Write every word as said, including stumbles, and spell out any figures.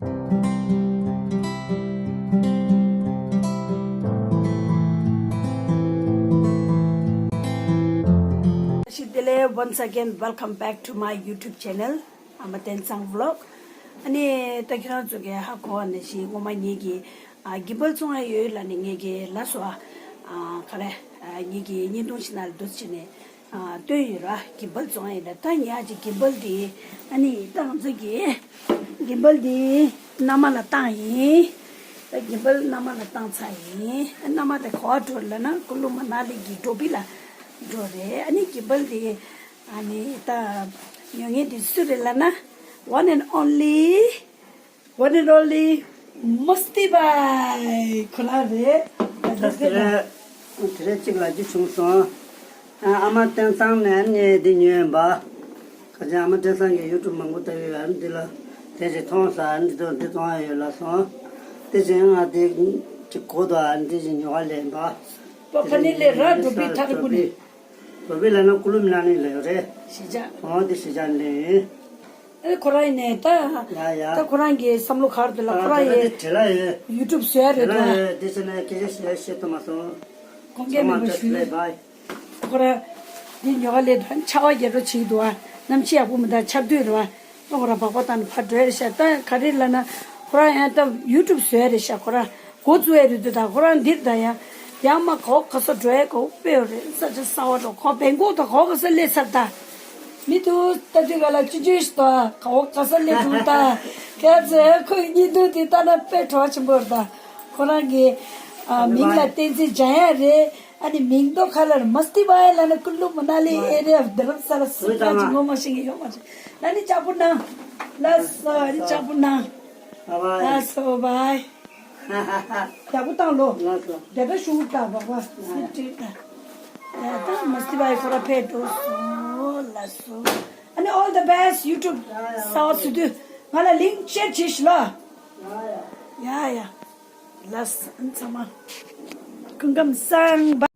བདེ་ལེགས། Once again, welcome back to my YouTube channel, ཨ་མ་བསྟན་བཟང་vlog. ཨ་ནི་ད་ཁྱེད་རང་ཚོ་གིས་ཧ་གོ་བ་ནང་བཞིན་སྔོན་མ་ངེད་ཀྱིས་ཨ་གིམ་བལ་བཙོང་ཡ་ཡོད་ལབ་ནས་ངེད་ཀྱིས་ལབ་སོང་། ཨ་ག་རེ། ཨ་ངེད་ཀྱིས་བརྙན་ཐུང་ཞིག་ནང་ལ་འདུག་བྱས་ནས་ཨ་སྟོན་ཡོད་ར། གིམ་བལ་བཙོང་ཡ་ཡིན་ལབ། ད་ངེད་ཀྱིས་གིམ་བལ་འདི་ཨ་ནི་ད་ང་ཚོ་གི་གིམ་བལ་འདི་མནའ་མ་ལ་བཏང་ཡིན། ད་གིམ་བལ་མནའ་མ་ལ་བཏང་ཚར་ཡིན། མནའ་མ་དེ་ག་པར་འགྲོ་ལབ་ན་ཀུ་ལུ་མ་ན་ལི་གི་འགྲོ་བི་ལ་འགྲོ་རེད། ཨ་ནི་གིམ་བལ་དེ་ཨ་ནི་ད་ཉོ་མཁན་དེ་སུ་རེད་ལབ་ན། One and only, one and only མ་སྟི་བའི་ཁོ་རང་རེད། ད་དེ་རེད། དེ་རེད་གཅིག་ལ་རྒྱུ་བྱུང་སོང་། ཨ་ཨ་མ་བསྟན་བཟང་ནས་ནས་འདི་ཉོས་ཡིན་པ། ཁ་ཅིག་ཨ་མ་བསྟན་བཟང་གི་ཡུ་ཊུབ་མང་པོ་ལྟ་གི་ཡོད། འདི་ལ་དེ་ཅིག་མཐོང་ས་འདི་དང་འདི་གཏོང་ཡ་ཡོད་ལབ་སོང་། དེ་ཅིག་ང་དེ་ཅིག་གོ་དོ་འདི་ཅིག་ཉོ་ག་ལེན་པ། པ་ཕ་ནི་ལས་ར་འགྲོ་བི་ཐར་ཀུ་ནི། འགྲོ་བི་ལ་ན་ཀུ་ལུ་མི་ན་ནི་ལ་ཡོད་རེད། གཞིས་ཆགས། འོ་དེ་གཞིས་ཆགས་ནས། ཨེ་ཁོ་རང་ཡིན་ནས་ད། ཡ་ཡ། ད་ཁོ་རང་གི་བསམ་བློ་ག་རེ་འདུག་ལ། ཁོ་རང་ཡི་དེ་ལ་ཡོད། ཡུ་ཊུབ་བཟོ་ཡ་རེད་དེ་ལ་འདུག་ཨ། ཡོད། དེ་ཚོ་ནས་སྐད་ཆ་བཤད་བཤད་ཐུབ་མ་སོང་། ཁོང་གིས་མི་ཚང་མ་བུ་just ཞུ། Bye bye. ཁོ་ར་འདི་ཉོ་ག་ལས་དོན་ཆར་པ་རྒྱག་འགྲོ་བྱེད་འདུག་ཨ། གནམ་གཤིས་ཡག་པོ་མི་འདུག་ཆར་དུས་རེད་བ། ཨ་ཁོ་ར་སྦག་སྦག་བཏང་ནས་ཕར་འགྲོ་ཡ་རེད་ཤག་ད་ག་རེ་ལབ་ན་ཁོ་ར་ཡང་ད་ཡུ་ཊུབ་བཟོ་ཡ་རེད་ཤག་ཁོ་ར་འགོ་བཙུགས་ཡ་རེད་འདུག་ད་ཁོ་ར་འདིར་ད་ཡ་ཡང་མ་ག་བ་ག་ས་འགྲོ་ཡ་ག་བ་དཔེ་ཡོད་རེད། ས་ཆ་གསར་པ་འགྲོ་ཁོ་བེང་ཀོག་ད་ག་བ་ག་ས་སླེབས་ཚར་ད། མི་དུ་ལྟ་དུས་ག་ལ་ཅི་ཅི་ཞིག་ད་ག་བ་ག་ས་སླེབས་འདུག་ད། ཁྱེད་ཚོས་ཁོའི་བརྙན་ཐུང་དེ་ལྟ་ན་དཔེ་བྲོ་བ་ཆེན་པོ་རེད་ད། ཁོ་རང་གི་ཨ་མིང་ལ་བསྟན་འཛིན་འཇམ་དབྱངས་རེད། ཨ་ནི་མིང་འདོགས་ཁ་ལར་མ་སྟི་བ་ཡ་ལ་ན་ཀུ་ལུ་མ་ན་ལི་ཨེ་རི་ཡ་རྡ་རམ་ས་ལ་སུ་ཁ་ཅིག་ངོ་མ་ཤེས་ཀྱི་ཡོད་མ་རེད། ན་ནི་ལྕགས་པོ་ནང་ལ་སོ། ཨ་ནི་ལྕགས་པོ་ནང་ལ་སོ་བའི། ལྕགས་པོ་བཏང་ལོ། ལ་སོ། དེ་ད་ཤུ་ད་བ་བ་སི་ཏི་ད། ད་མ་སྟི་བ་ཡ་ཁོ་ར་ཕེ་འགྲོ་སོ་ལ་སོ། ཨ་ནི་all the best YouTube གསར་པ་བཟོ་དུས་ང་ལ་ལིང་ཀི་ཤེར་བྱེད་ཤིག་ལ། ཡ་ཡ། ལ་སོ་ཚང་མ་སྐུ་ཁམས་བཟང་།